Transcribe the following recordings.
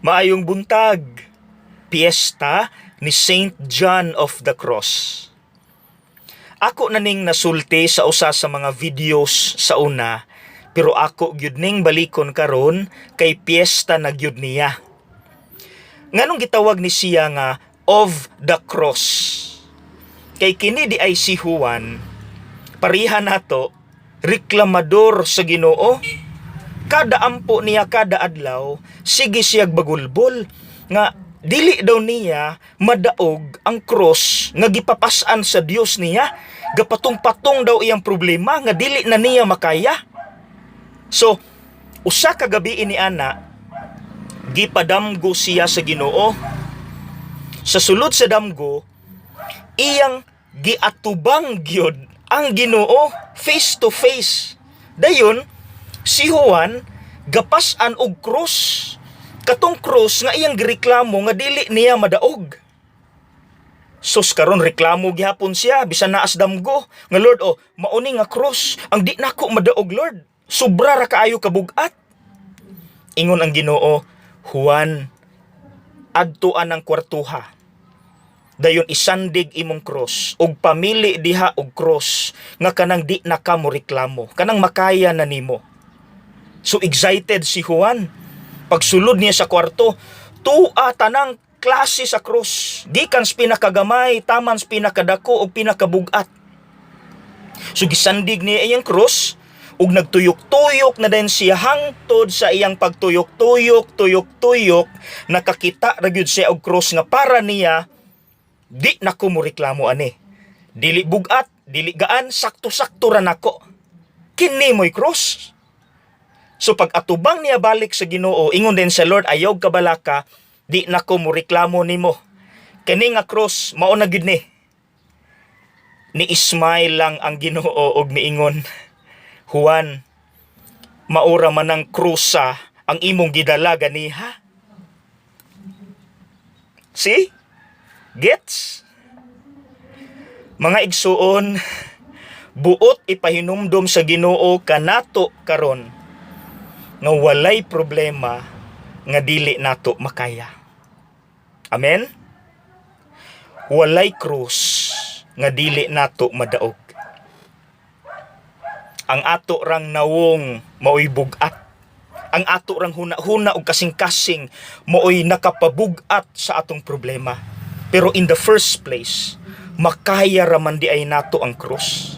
Maayong buntag. Piyesta ni Saint John of the Cross. Ako na ning nasulti sa usa sa mga videos sa una, pero ako gyud ning balikon karon kay piyesta na gyud niya. Nganong gitawag ni siya nga of the Cross? Kay kini di ay si Juan, pareha nato, reklamador sa Ginoo. Kada ampo niya kada adlaw, sige siyag bagulbol nga dili daw niya madaog ang cross nga gipapas-an sa Dios niya. Gapatong-patong daw iyang problema nga dili na niya makaya. So, usa ka gabi ni ana, gipadamgo siya sa Ginoo. Sa sulod sa damgo, iyang giatubang gyud ang Ginoo face to face. Dayon si Juan gapas-an og krus, katong krus nga iyang gireklamo nga dili niya madaog. Sus, karon reklamo gihapon siya bisan naa sa damgo nga, "Lord, oh, mauni nga krus ang di nako madaog, Lord. Sobra ra kaayo kabugat." Ingon ang Ginoo, "Juan, adtuan ang kwartuha. Dayon isandig imong cross ug pamili diha og cross nga kanang di na ka mo reklamo, kanang makaya na nimo." So excited si Juan. Pagsulod niya sa kwarto, tua tanang klase sa cross. Gikan sa pinakagamay, taman sa pinakadako ug pinakabugat. So gisandig niya iyang cross ug nagtuyok-tuyok na din siya hangtod sa iyang pagtuyok-tuyok, tuyok-tuyok, nakakita ra gyud siya og cross nga para niya, "Di na ko mo reklamo ani. Dili bugat, dili gaan, sakto-sakto ra nako. Kini mo'y cross." So pag atubang niya balik sa Ginoo, ingon din sa Lord, "Ayaw kabalaka, di na ko mo reklamo nimo. Kani nga cross, mao na gyud ni." Ni smile lang ang Ginoo og miingon, "Juan, maura man ang krusa ang imong gidala ganiha." See? Gets? Mga igsuon, buot ipahinumdom sa Ginoo kanato karon nga walay problema nga dili nato makaya. Amen? Walay krus nga dili nato madaog. Ang ato rang nawong maoy bugat. Ang ato rang huna-huna og kasing-kasing maoy nakapabugat sa atong problema. Pero in the first place, makaya ra man di ay nato ang krus.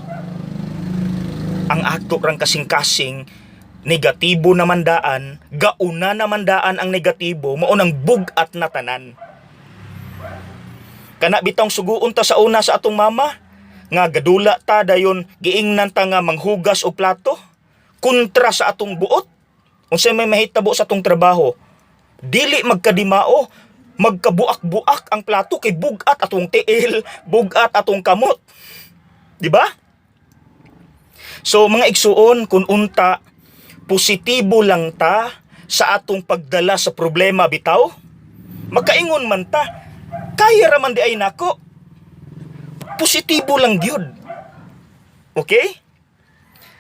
Ang ato rang kasing-kasing negatibo naman daan, gauna naman daan ang negatibo, mao nang bugat na tanan. Kana bitong suguon ta sa una sa atong mama, nga gadula ta, dayon giingnan ta nga manghugas og plato kontra sa atong buot. Unsay may mahitabo sa atong trabaho? Dili magkadimao, magkabuak-buak ang plato kay bugat atong tiil, bugat atong kamot. Di ba? So mga igsuon, kung unta positibo lang ta sa atong pagdala sa problema bitaw, makaingon man ta, "Kaya ra man di ay nako." Positibo lang gyud. Okay?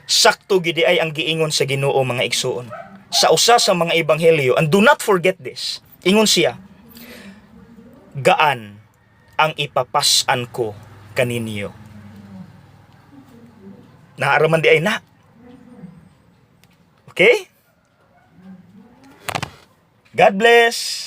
Sakto gid ay ang giingon sa Ginoo, mga igsuon. Sa usa sa mga ebanghelyo, and do not forget this. Ingon siya, "Gaan ang ipapas-an ko kaninyo." Naa ra man di ay na. Okay? God bless.